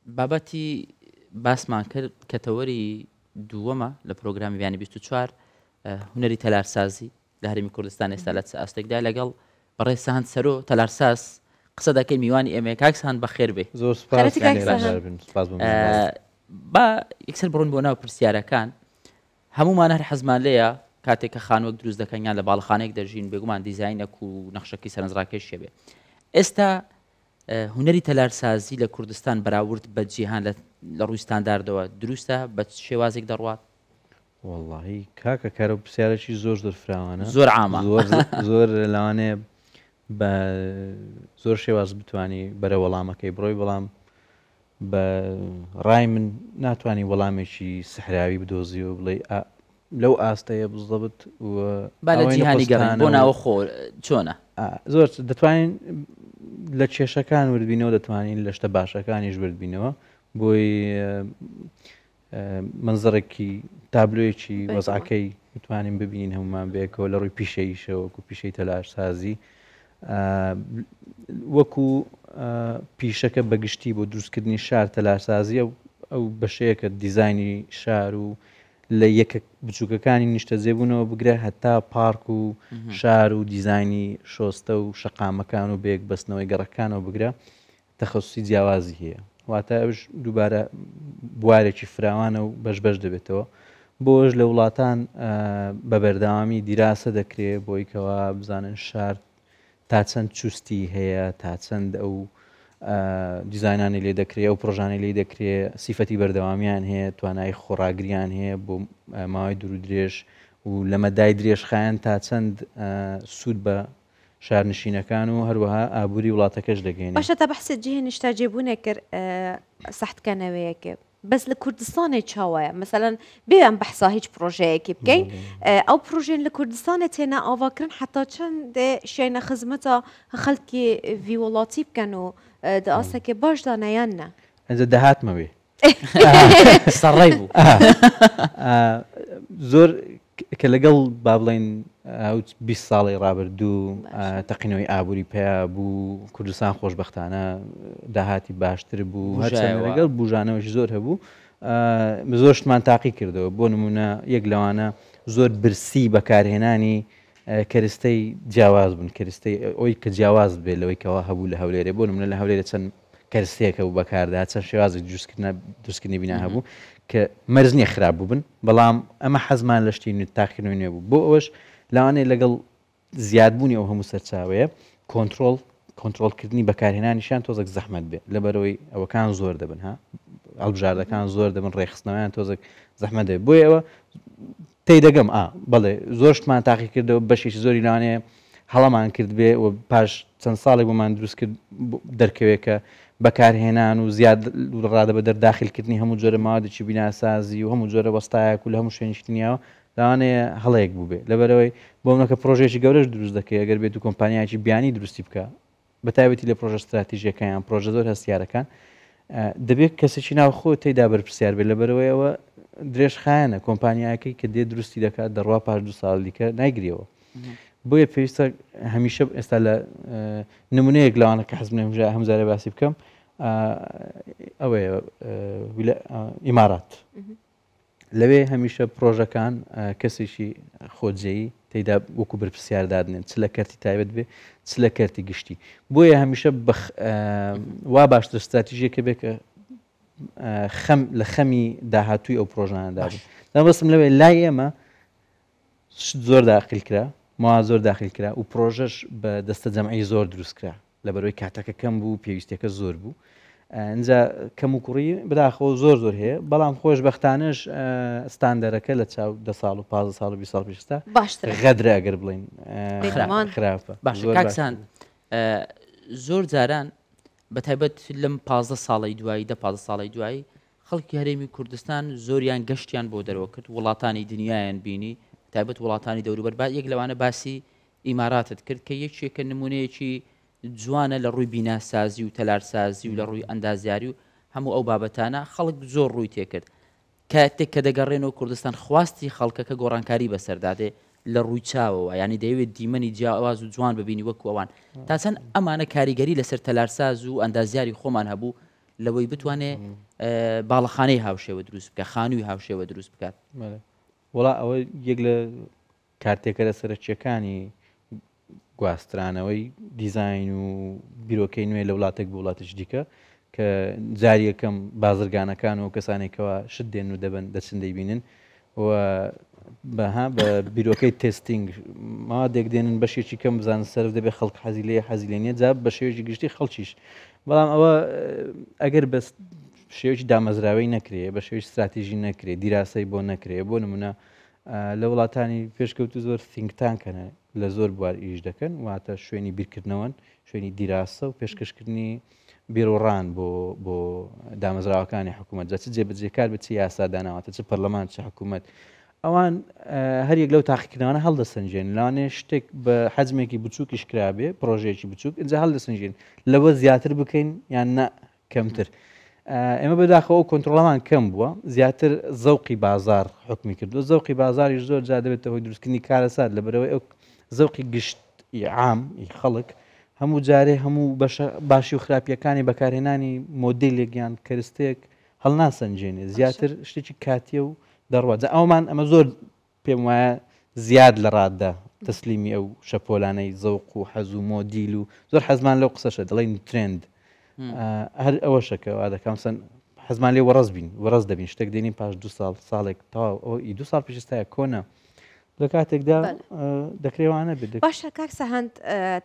بابەتی باسمان کرد کە تەوەری دووەمە لە پرۆگرامی بیانی 24 هونەری تەلارسازی لە هەرێمی کوردستان ئێستا لە چ ئاستێکدا لەگەڵ بەڕێز سەهەند سەرۆ تەلارساز قسە دەکەین میوانی ئێمەیە کاک سەهەند بەخێر بێ. زۆر سوپاس خێرەتی کاک بێنەران سەهەند. بن سوپاس بۆ میوانداری. با یەکسەر بڕۆین بۆ ناو پرسیارەکان هەموومان هەر حەزمان لێیە کاتێک کە خانووەک دروست دەکەن یان لە باڵەخانەیەک دەژین بێگومان دیزاینەک و نەخشەکەی سەرنجڕاکێشیە بێ ئێستا هونەری تەلارسازی لە کوردستان بەراورد بە جیهان لە ڕووی ستانداردەوە دروستە بە چ شێوازێک دەڕوات؟ وەڵاهی کاکە کارە پرسیارێکی زۆر زۆر فراوانە زۆر عامە زۆر زۆر لەوانەیە بە زۆر شێواز بتانی بەرە وەڵامەکەی بڕۆی بەڵام بە ڕای من ناتوانانی وەڵامێکی سحراوی بدۆزیەوە بڵێ لەو ئاستەیە بزەبت با لە جیهانی گەڕین بۆ ناوەخۆ چۆنە؟ زۆر دەتوانین لە کێشەکان وردبینەوە دەتوانین لە شتە باشەکانیش وردبینەوە بۆی مەنزەرێکی تابلۆیەکی وەزعەکەی بتوانین ببینین هەمومان بەیەکەوە لە ڕووی پیشەییشەوە وەکو پیشەی تەلارسازی وەکو پیشەکە بەگشتی بۆ دروستکردنی شار تەلارسازیە ئەو بەشەیە کە دیزایانی شار و لە یەکە بچووکەکانی نیشتەجێبوونەوە بگرە هەتا پارک و شار و دیزایانی شۆستە و شەقامەکان و بەیەک بەستنەوەی گەڕەکانەوە بگرە تەخەسوسی جیاوازی هەیە واتە ئەوش دووبارە بوارێکی فراوانە و بەش بەش دەبێتەوە بۆش لە وڵاتان بە بەردەوامی دیراسە دەکرێ بۆی کەوا بزانن شار تا چەند چوستی هەیە تا چەند ئەو دیزاینانی لێ دەکرێ ئەو پرۆژانەی لێ دەکرێ سیفەتی بەردەوامیان هەیە توانای خۆڕاگریان هەیە بۆ ماوەی دوور و درێژ و لە مەدای درێژخایەن تا چەند سوود بە شارنشینەکان و هەروەها ئابووری وڵاتەکەش دەگەیەنێ. باشە تە بەحسێ جیهێ نیشتەجێبوونێ کرد سەحتکەنەوەیەکێ بەس لە کوردستانێ چاوایە مەسەلەن بێ ئەم بەحسا هیچ پرۆژەیەکی بکەین ئەو پرۆژێن لە کوردستانێ تێنە ئاواکردن حتا چەندێ شیاینە خزمەتا خەڵکی ڤی وڵاتی بکەن و دە ئاستەکێ باش دانە یان نە؟ ئەنجا دەهاتمە وێ. سەڕەی بوو. زۆر کە لەگەڵ با بڵێین ئەو 20 ساڵی ڕابردوو تەقینەوەی ئابووری پیا بوو کوردستان خۆشببختانە داهاتی باشتر بوو هەرچەندە لەگەڵ بژانەوەش زۆر هەبوو زۆر شتمان تاقی کردەوە بۆ نمونە یەک لەوانە زۆر برسی بەکارهێنانی کەرستەی جیاواز بوون کەرستەی ئەوی کە جیاواز بێت لەوەی کەوا هەبوو لە هەولێرێ بۆ نمونە لە هەولێرە چەند کەرستەیەک هەبوو بەکاردا چەند شێوازێک دروستکردنە دروستکردنی بینا هەبوو کە مەرج نییە خراپ بووبن بەڵام ئەمە حەزمان لە شتی نوێ تاقیکردنەوەی نوێ بوو بۆ ئەوەش لەوانەیە لەگەڵ زیادبوونی ئەو هەموو سەرچاوەیە کۆنترۆڵ کۆنترۆڵکردنی بەکارهێنانیشیان تۆزێک زەحمەت بێ لەبەرەوەی ئەوەکان زۆر دەبن ها هەڵبژاردەکان زۆر دەبن ڕێکخستنەوەیان تۆزێک زەحمەت دەبێت بۆیە ئەوە تێدەگەم ئا بەڵێ زۆر شتمان تاقی کردەوە بەشێکی زۆری لەوانەیە هەڵەمان کردبێ و پاش چەند ساڵێک بۆمان دروست کرد دەرکەوێت کە بەکارهێنان و زیاد ڕادەبەدەر داخلکردنی هەموو جۆرە مادێکی بیناسازی و هەموو جۆرە وەستایەک و لە هەموو شوێنێکی دنیاوە لەوانەیە هەڵەیەک بووبێ لەبەرەوەی بۆ منەکە پرۆژێکی گەورەش دروست دەکەی ئەگەر بێت و کۆمپانیایەکی بیانی دروستی بکە بە تایبەتی لە پرۆژە ستراتیژیەکان یان پرۆژە زۆر هەستیارەکان دەبێت کەسێکی ناوخۆ تێدا بەرپرسیار بێت لەبەرەوەی ئەوە درێژخایەنە کۆمپانیاکەی کە دێ دروستی دەکات دەڕوا پاش دو ساڵ دیکە نایگرێەوە بۆیە پێویستە هەمیشە ئێستا لە نمونەیەک لەوانە کە حەزم هەمزارە باسی بکەم ئەوەیە ئیمارات لەوێ هەمیشە پرۆژەکان کەسێکی خۆجێی تێدا وەکو بەرپرسیار دادنێن چ لە کەرتی تایبەت بێ چ لە کەرتی گشتی بۆیە هەمیشە وا باشتر ستراتیژیەکە بێ کە خەم لە خەمی داهاتووی ئەو پرۆژانەدا بن مەبەستم لەوێ لای ئێمە شت زۆر داخل کرا مەوا زۆر داخل کرا و پرۆژەش بە دەستە جەمعی زۆر دروست کرا لەبەرەوەی کاتەکە کەم بوو پێویستەکە زۆر بوو ئینجا کەم و کوڕی بەداخەوە زۆر زۆر هەیە بەڵام خۆشبەختانەش ستاندەرەکە لە چاو دە ساڵ و 15 ساڵ و 20 ساڵ پێشتا باشتر غەدرە ئەگەر بڵین خراپە باش کاکسان زۆر جاران بە تایبەت لەم 15 ساڵی دوایی دە 15 ساڵی دوایی خەڵکی هەرێمی کوردستان زۆریان گەشتیان بۆ دەرەوە کرد وڵاتانی دنیایان بینی تایبەت وڵاتانی دەوروبەر با یەک لەوانە باسی ئیماراتت کرد کە یەکێکە نمونەیەکی جوانە لە ڕووی بیناسازی و تەلارسازی و لە ڕووی ئەندازیاری و هەموو ئەو بابەتانە خەڵک زۆر ڕووی تێکرد کاتێک کە دەگەڕێنەوە کوردستان خواستی خەڵکەکە گۆڕانکاری بەسەردا دێ لە ڕووی چاوەوە یانی دەیەوێت دیمەنی جیاواز و جوان ببینی وەکو ئەوان تا چەند ئەمانە کاریگەری لەسەر تەلارساز و ئەندازیاری خۆمان هەبوو لەوەی بتوانێ باڵەخانەی هاوشێوە دروست بکە خانووی هاوشێوە دروست بکات. وڵا ئەوە یەک لە کارتێکەرە سەرەکییەکانی گواسترانەوەی دیزاین و بیرۆکەی نوێ لە وڵاتێک بۆ وڵاتێکی دیکە کە جاری یەکەم بازرگانەکان و کەسانێکەوە شت دێن و دەبن دەچن دەیبینن و بەها بە بیرۆکەی testing مادێک دێنن بەشێکی کەم بزانن سەرف دەبێت خەڵک حەزی لێ حەزی لێ نیە جا بە شێوەیەکی گشتی خەڵکیش بەڵام ئەوە ئەگەر بەس شێوەیەکی دامەزراوەی نەکرێ بە شێوەی ستراتیژی نەکرێ دیراسەی بۆ نەکرێ بۆ نمونە لە وڵاتانی پێشکەوتوو زۆر think tank هەن لە زۆر بوار ئیش دەکەن، واتە شوێنی بیرکردنەوەن، شوێنی دیراسە و پێشکەشکردنی بیروڕان بۆ بۆ دامەزراوەکانی حکوومەت، جا چ جێبەجێکار بێت چ یاساداناواتە چ پەرلەمان چ حکوومەت. ئەوان هەر یەک لەو تاقیکردنەوانە هەڵدەسەنگێن، لەوانەیە شتێک بە حەجمێکی بچووکیش کرابێ، پڕۆژەیەکی بچووک، ئینجا هەڵدەسەنگێن لەوە زیاتر بکەین یان نا کەمتر. ئێمە بەداخەوە ئەو کۆنترۆڵەمان کەم بووە، زیاتر زەوقی بازاڕ حوکمی کردووە، زەوقی بازاڕیش زۆر جار دەبێتە هۆی دروستکردنی کارەسات، لەبەرئەوەی ئەو زەوقی گشت ی عام ی خەڵک هەموو جارێ هەموو بەشە باشی و خراپییەکانی بەکارهێنانی مۆدێلێک یان کەرستەیەک هەڵناسەنگێنێ، زیاتر شتێکی کاتییە و دەڕوات. جا ئەومان ئەمە زۆر پێم وایە زیاد لە ڕاددە تەسلیمی ئەو شەپۆلانەی زەوق و حەز و مۆدیل و زۆر حەزمان لەو قسەشە دەڵێن ترێند هەر ئەوەشە کە وا دەکەم سەن حەزمان لێ وەڕەز بین وەڕەز دەبین شتێک دێنین پاش دو ساڵ ساڵێک تەواو ئەو ئی دو ساڵ پێش ئێستایە کۆنە لە کاتێکدا دەکرێوانە بێت باشە کاک سەهەند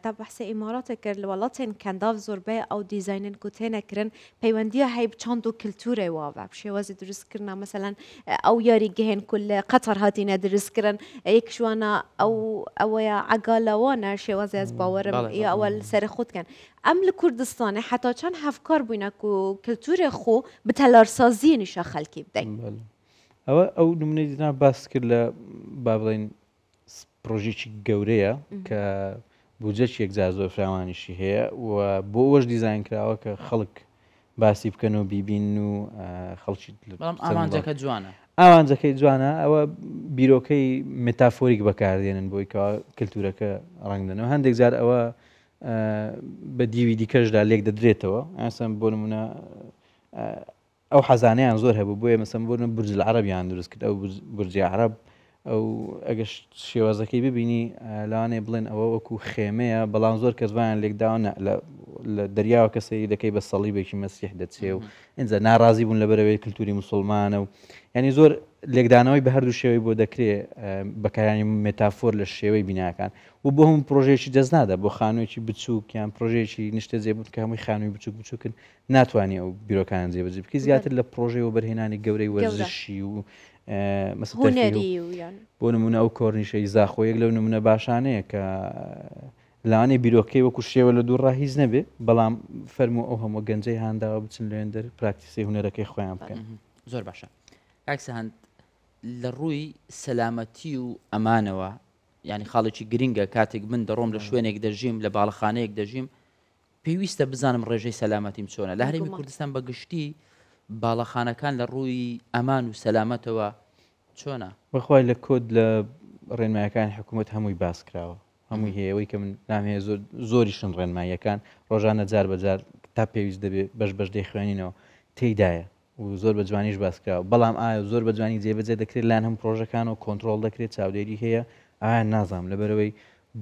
تا بەحسە ئیماراتێ کرد لە وڵاتێن کەنداو زۆربەی ئەو دیزاینن کو تێنە کرن پەیوەندیە هەی چاند و کلتورێ واڤە شێوازی دروست کرنا مەسەلەن ئەو یاریگەهێن کو لە قەتەر هاتینە دروست کرن یەک شوانە ئەو ئەوەیە عەگالەوانە شێوازی ئەز باوەرم یا ئەوە سەر خود کەن ئەم لە کوردستانێ حەتا چەند هەڤکار بووینە کو کلتورێ خۆ بە تەلارسازیێ نیشا خەلکی بدەین. ئەوە ئەو نمونەی جناب باست کرد لە با بڵێین پرۆژێکی گەورەیە کە بودجەکی یەکجار زۆر فراوانیشی هەیە و بۆ ئەوەش دیزاین کراوە کە خەڵک باسی بکەن و بیبین و خەڵکی بەڵام ئامانجەکە جوانە ئامانجەکەی جوانە ئەوە بیرۆکەی مێتافۆریک بەکاردێنن بۆی کەوا کللتورەکە ڕەنگدەنەوە هەندێک جار ئەوە بە دیوی دیکەشدا لێک دەدرێتەوە ئاسان بۆ نمونە ئەو حەزانەیان زۆر هەبوو بۆیە مەسەن بۆ نمونە برج العربیان دروست کرد ئەو برجی عرب ئەو ئەگەر شێوازەکەی ببینی لەوانەیە بڵێن ئەوە وەکو خێمەیە بەڵام زۆر کەس وایان لێکداوە نە لە دەریاوە کە سەیری دەکەی بە سەڵیبێکی مەسیح دەچێ و ئینجا ناڕازی بوون لەبەرەوەی کللتوری مسلمانە و ینی زۆر لێکدانەوەی بە هەردوو شێوەی بۆ دەکرێ بەکارانی مێتافۆر لە شێوەی بیناکان و بۆ هەموو پرۆژەیەکی دەست نادا بۆ خانوویەکی بچووک یان پرۆژەیەکی نیشتەجێ بوون کە هەمووی خانووی بچووک بچووکن ناتوانی ئەو بیرۆکانە جێبەجێ بکەی زیاتر لە پرۆژەی وەبەرهێنانی گەورەی وەرزشی و بۆ نمونە ئەو کۆرنیشەی زاخۆ یەک لەو نمونە باشانەیە کە لەوانەیە بیرۆکەی وەکو شێوە لە دوور ڕا هیچ نەبێ بەڵام فەرموو ئەو هەموو گەنجەی هانداوە بچن لەوێندەر practice ی هونەرەکەی خۆیان بکەن. زۆر باشە کاک سەهەند لە ڕووی سەلامەتی و ئەمانەوە یعنی خاڵێکی گرنگە کاتێک من دەڕۆم لە شوێنێک دەژیم لە باڵەخانەیەک دەژیم پێویستە بزانم ڕێژەی سەلامەتیم چۆنە لە هەرێمی کوردستان بە گشتی باڵەخانەکان لە ڕووی ئەمان و سەلامەتەوە چۆنە؟ بەخوای لە کۆد لە ڕێنمایەکانی حکوومەت هەمووی باس کراوە هەمووی هەیە ئەوەی کە من نام هەیە زۆر زۆریشن ڕێنماییەکان ڕۆژانە جار بە جار تا پێویست دەبێ بەش بەش دەیخوێنینەوە تێیدایە و زۆر بە جوانیش باس کراوە بەڵام ئایا زۆر بە جوانی جێبەجێ دەکرێت لایەن هەموو پرۆژەکانەوە کۆنترۆڵ دەکرێت چاودێری هەیە ئایا نازانم لەبەرئەوەی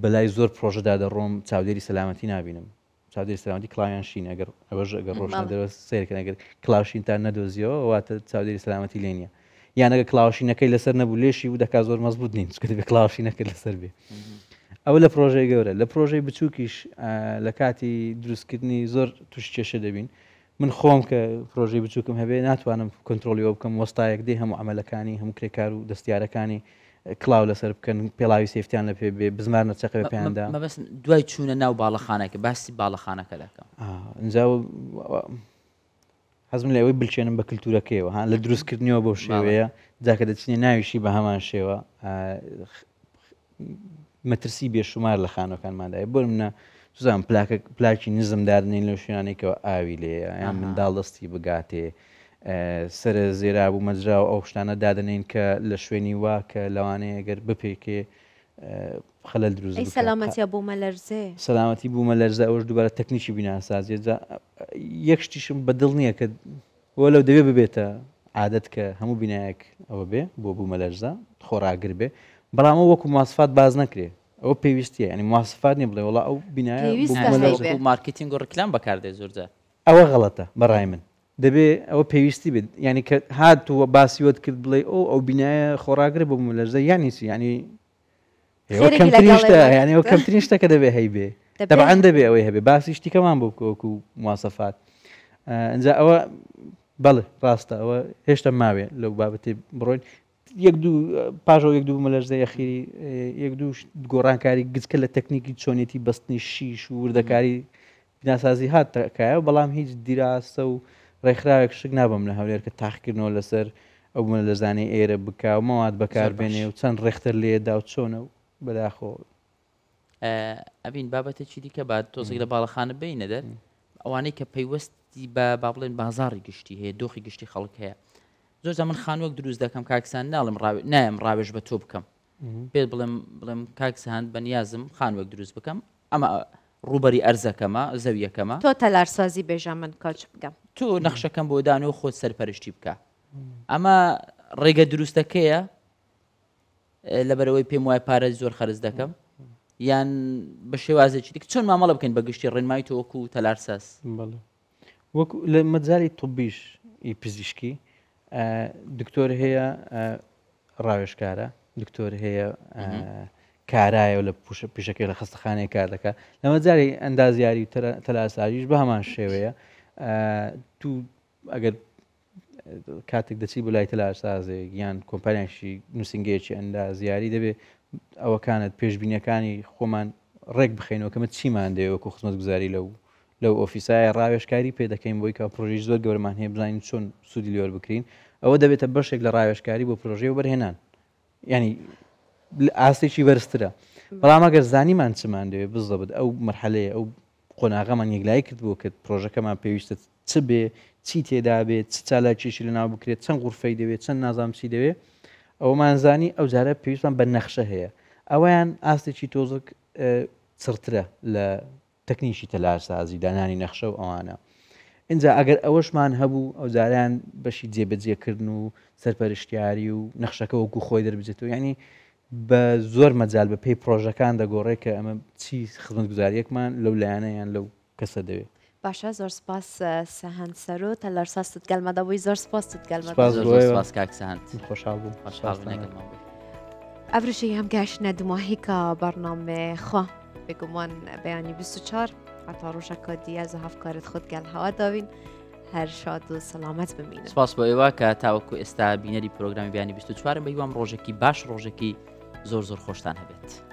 بەلای زۆر پرۆژەدا دەڕۆم چاودێری سەلامەتی نابینم چاودێری سەلامەتی کڵاویان شین ئەگەر ئەوەش ئەگەر ڕۆشنە دەرەوە سەیرکەن ئەگەر کڵاو شینتان نەدۆزیەوە واتە چاودێری سەلامەتی لێ نییە یان ئەگەر کڵاوە شینەکەی لەسەر نەبوو لێشی بوو دەکا زۆر مەزبوط نین چونکە دەبێ کڵاوە شینەکە لەسەر بێ ئەوە لە پرۆژەی گەورە لە پرۆژەی بچووکیش لە کاتی دروستکردنی زۆر توش کێشە دەبین من خۆم کە پرۆژەی بچووکم هەبێ ناتوانم کۆنترۆڵی ئەوە بکەم وەستایەک دێ هەموو عەمەلەکانی هەموو کرێکار و دەستیارەکانی کڵاو لەسەر بکەن پێڵاوی safety یان لە پێ بێ بزمار نەچەقێ بە پێیاندا. مەبەستم دوای چوونە ناو باڵەخانەکە باسی باڵەخانەکە دەکەم. ئینجا حەزم لە ئەوەی بلکێنم بە کلتورەکەیەوە ها لە دروستکردنیەوە بەو شێوەیە جا کە دەچینە ناویشی بە هەمان شێوە مەترسی بێشومار لە خانوەکانماندایە بۆ منە سوزان پلاکە پلاکی نزم دادنین لەو شوێنانێکەوە ئاوی لێیە یان منداڵ دەستی بگاتێ سرە زێرا بوو مەجرا و ئەو شتانە دادەنین کە لە شوێنی وا کە لەوانەیە گەر بپێکێ. خەلەل دروست ئەی بکە. سەلامەتیا بوومەلەرزێ؟ سەلامەتی بوومەلەرزە ئەوەش دووبارە تەکنیکی بیناسازیە. جا یەک شتیشم بە دڵ نییە کە وەلەو دەبێ ببێتە عادەت کە هەموو بینایەک ئەوە بێ بۆ بوومەلەرزە خۆڕاگر بێ، بەڵام ئەو وەکو مواسفات باس نەکرێ. ئەوە پێویستیە، یعنی مواسفات نییە بڵێ وەڵا ئەو بینایە پێویستە بوومەلەرزە. هەیبێ. وەکو مارکتینگ و ڕیکلام بەکاردێ زۆرجار. ئەوە غەڵەتە بەڕای من. دەبێ ئەوە پێویستی بێت، یعنی کە هات و باسی وەت کرد بڵێ ئەو ئەو بینایە خۆڕاگرە بۆ بوومەلەرزە یعنی چی؟ یعنی ئێوە خێرێکی کەمترین لەگەڵ شتە، ئێمە یعنی ئەوە کرد. کەمترین شتە کە دەبێ هەیبێ. دەبێ تەبعەن دەبێ ئەوەی هەبێ. باسی شتیکەمان بۆ بکە وەکو مواسەفات. ئینجا ئەوە بەڵێ ڕاستە، ئەوە هێشتا ماوێ لەو بابەتی بڕۆین. یەک دوو پاژەوە یەک دوو بوومەلەرزە یەخیری، یەک دوو گۆڕانکاری گچکە لە تەکنیکی چۆنیەتی بەستنی شیش و وردەکاری بیناسازی هات کایە، بەڵام هیچ دیراسە و ڕێکخراوێک شک نابم لە هەولێر کە تاقیکردنەوە لەسەر ئەو بوومەلەرزانەی ئێرە بکا و مەواد بەکار زۆر باش. بێنێ و چەند ڕێختەر لێدا و چۆنە و بەداخەوە. ئەبین بابەتێکی دیکە با تۆزێک لە باڵەخانە بینە دەر، ئەوانەی کە پەیوەستی بە با بڵێن بازاڕی گشتی هەیە، دۆخی گشتی خەڵک هەیە. زۆر جار من خانووەک دروست دەکەم کاکسان، ناڵێم نایم ڕاوێژ بە تۆ بکەم، پێت بڵێم کاکسان بەنیازم خانووەک دروست بکەم، ئەمە ڕووبەری ئەرزەکەمە، زەویەکەمە. تۆ تەلارسازی بێژە من کاچ بکەم. تۆ نەخشەکەم بۆ دانۆ خۆت سەرپەرشتی بکە. ئەمە ڕێگە دروستەکەیە لەبەرەوەی پێم وایە پارە زۆر خەرج دەکەم، یان بە شێوازێکی دیکە چۆن مامەڵە بکەین بە گشتی ڕێنمایی تۆ وەکو تەلارساز؟ بەڵێ. وەکو لە مەجالی طبیش ئی پزیشکی، دکتۆر هەیە، ڕاوێژکارە، دکتۆر هەیە، کارایە و لە پیشەکەی لە خەستەخانەیە کار دەکات. لە مەجالی ئەندازیاری و تەلارسازیش بە هەمان شێوەیە. تو ئەگەر کاتێک دەچی بۆ لای تەلارسازێک یان کۆمپانیاشی نووسنگەیەکی ئەندازیاری، دەبێ ئەوەکانت پێشبینیەکانی خۆمان ڕێک بخەینەوە کە مە چیمان دەوێت وەکو خزمەتگوزاری لەو ئۆفیسایە ڕاوێژکاری پێ دەکەین بۆی کە پرۆژەی زۆر گەورەمان هەیە بزانین چۆن سوودی لێوەر بکرین. ئەوە دەبێتە بەشێک لە ڕاوێژکاری بۆ پرۆژەی وەبەرهێنان، یعنی ئاستێکی بەرزترە. بەڵام ئەگەر زانیمان چمان دەوێت بزەبت ئەو مەرحەلەیە، ئەو قۆناغەمان یەکلایی کردبوو کە پرۆژەکەمان پێویستە چ بێ، چی تێدا بێت، چ چالاکیشی لەناو بکرێت، چەند غورفەی دەوێت، چەند نازام چی دەوێت، ئەومان زانی. ئەو جارە پێویستمان بە نەخشە هەیە. ئەویان ئاستێکی تۆزک چڕترە لە تەکنیکی تەلارسازی، دانانی نەخشە و ئەوانە. اینجا ئەگەر ئەوەشمان هەبوو، ئەو جاریان بەشی جێبەجێکردن و سەرپەرشتیاری و نەخشەکە وەکو خۆی دەربجێتەوە، یعنی بە زۆر مەجال بە پێی پرۆژەکان دەگۆڕێ کە ئەمە چی خزمەتگوزاریەکمان لەو لایەنە یان لەو کەسە دەوێت. باشە، زۆر سپاس سەهەند سەرۆ تەلارساز تگەلمە دەبووی. زۆر سپاس تگەلمە. سپاس زۆر بۆ ئێوە. سپاس کاک سەهەند. خۆشحاڵ بووم. خۆشحاڵ سپاس بووم لەگەڵمان بووی. ئەڤرشی هەم گەشتنە دوماهیکا بەرنامە خوا بێگومان بەیانی 24 هەتا ڕۆژەکە دیاز و هەفکارت خۆت گەل هەوا داوین. هەر شاد و سەلامەت بمینن. سپاس بۆ ئێوە کە تاوەکو ئێستا بینەری پرۆگرامی بەیانی 24 بە هیوام ڕۆژێکی باش، ڕۆژێکی زۆر زۆر خۆشتان هەبێت.